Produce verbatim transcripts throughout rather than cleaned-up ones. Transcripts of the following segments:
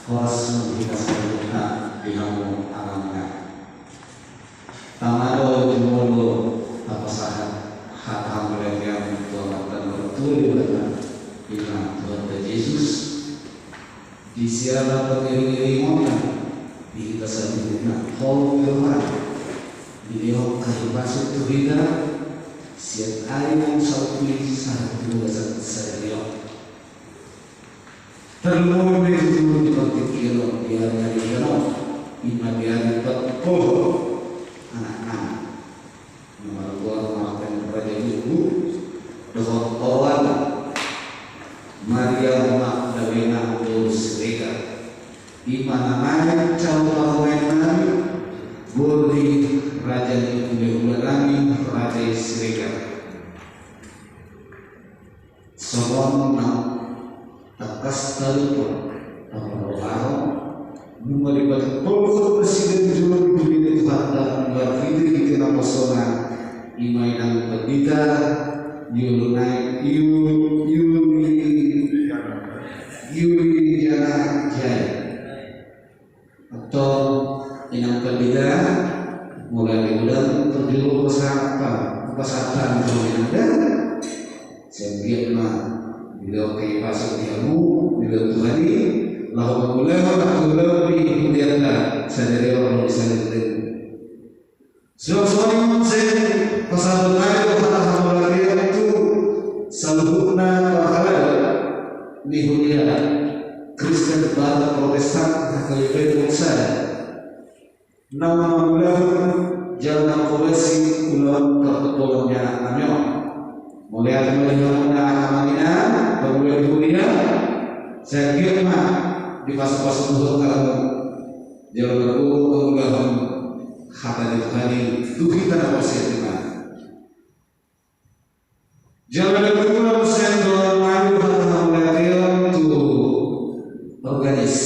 Horas ma di hita saluhutna di hamu amang inang. Tama do jumolo tapasahat hata hamuliateon tu Amanta na martua Debata, i ma Tuhanta Jesus. Di siala pangiringiringonna di hita saluhutna, holong ni rohana, dilehon hahipason tu hita sian ari naung salpu i sahat tu bagasan sadari on. Tarlumobi ma i tutu di partingkian on, di ari na denggan on, i ma di ari patupahon anakna. Na margoar Martin Raja Juku dohot oroanna Maria Magdalena boru Siregar. I ma na naeng calo parumaennami boru ni raja ni hulehulenami Raja i Siregar. Songon na tangkas taluhon pambaruaon, nunga dipatupahon nasida tu jolo ni huria ni Tuhanta marhitehite naposona, i ma inang pandita, di ulu nai Yu-, Yuli-, Yuliana Jaya. Antong inang pandita, molo godang parjolo pasahat, pasahat tu inang da. Sai anggiat ma dilehon hahipason di hamu, dilehon Tuhan i, laho mangulahon angka ulaon ni hurianta sadari on ro di salelenglelengmu. Suang songon i muse pasahaton nami do hata hamuliateon tu saluhutna parhalado ni huria Kristen Batak Protestan H K B P Deli Serdang, na mangulahon jala na mamboan ulaon partuturon ni anaknami on. Mauliate ma di hamuna amang inang, pangula ni huria, sai anggiat ma dipasupasu Tuhan hamu. Jala margogo mangulahon hata ni Tuhan i tu hita na porsea tu Tuhan. Jala dung i ma muse dohonon nami hata hamuliateon tu organis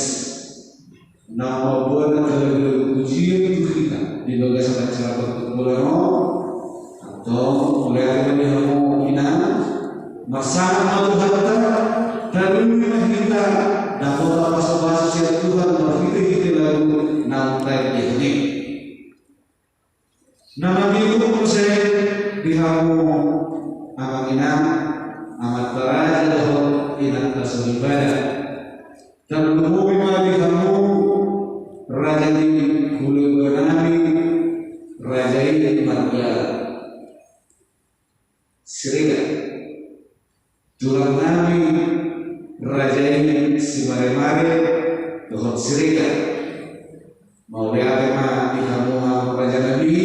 na mamboan angka lagu-lagu pujian tu hita di bagasan acara parpangkomunan on. Antong mauliate ma di hamu inang, marsangap ma Tuhanta, tarlumobi ma hita, dapotan pasupasu sian Tuhan marhitehite lagu na taendehon i. Na mangihut muse di hamu amang inang, amanta raja dohot inanta soripada. Tarlumobi ma di hamu raja ni hulehulenami, raja i marga Siregar. Tulang nami raja i Simaremare dohot Siregar. Mauliate ma di hamu amang raja nami,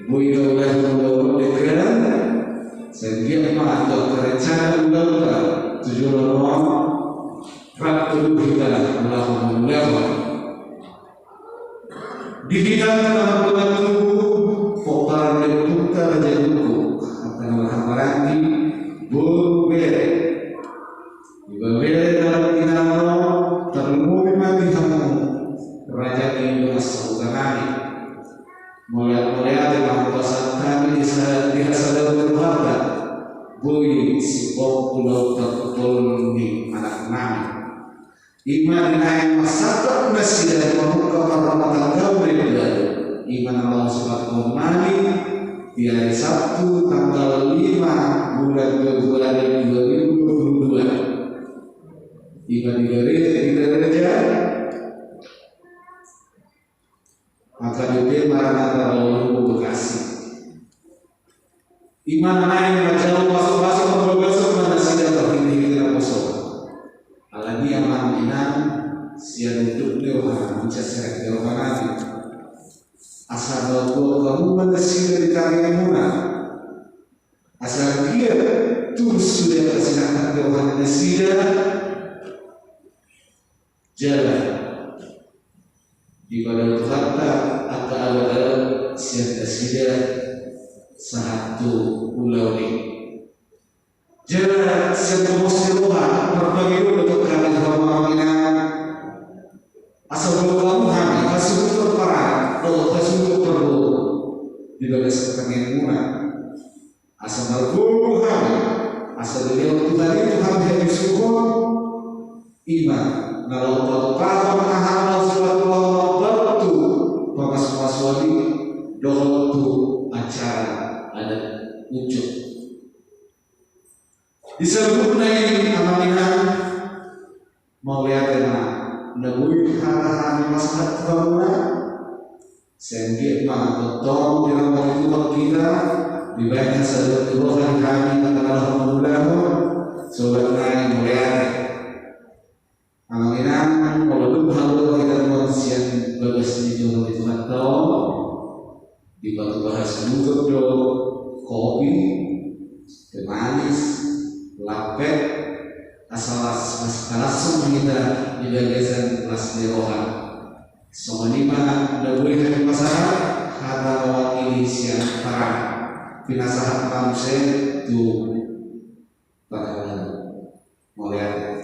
boi taulahon ulaon denggan, sai anggiat ma tu angka rencana ulaonta tu joloan on, rap tubu hita laho mangulahon. Di hita na mardolan tubu pomparan ni ompunta Raja Juku, angka na marhahamaranggi, boru, bere. Di bere na ro di inang on, tarlumobi ma di hamu raja ni dongan sahuta nami. Mauliate, mauliate ma hupasahat hami di sa-, di hasadaon ni rohanta, boi singkop ulaon partuturon ni anaknami. I ma di naeng marsangkap nasida mamungka parrumatanggaon na imbaru. I ma na laho sipasahaton nami di ari Sabtu tanggal lima bulan Februari dua ribu dua puluh dua. I ma di gare-, di gareja H K B P Maranatha Rawamangun Bekasi. I ma na naeng manjalo pasupasu marbagason ma nasida marhitehite naposona. Alani i amang inang, sian unduk ni roha, mansai serep ni roha nami. Asa mautuak hamu ma nasida di tangihonmuna. Asa anggiat tulus sude angka sinangkap ni roha ni nasida. Jala dipadao Tuhanta angka alualuan sian nasida sahat tu ulaon i. Jala sian pos ni roha marpangido do hami tu hamu amang inang, asa boi hamu hami hasuhuton parngoluon dohot hasuhuton parboru di bagasan tangihonmuna. Asa margogo hami, asa dilehon Tuhan i tu hami habisuhon, i ma na laho patupahon aha na laho sipatupahonon tu pamasumasuon i dohot tu acara adat unjuk. Di saluhutna i, amang inang, mauliate ma na boi hata hami pasahat tu hamuna. Sai anggiat ma tongtong diramoti Tuhan hita, dibahen hasadotan ni roha di hami na laho mangulahon. Sobat nai, mauliate. Amang inang, molo dung haluar hita nuaeng sian bagas ni joro ni Tuhanta on, dipatupa hasuhuton do kopi, teh manis, lampet, asa las, las, las hita di bagasan las ni roha. Songon i ma na boi hami pasahat hata mewakili sian parang. Pinasahat ma muse tu parhalado. Mauliate.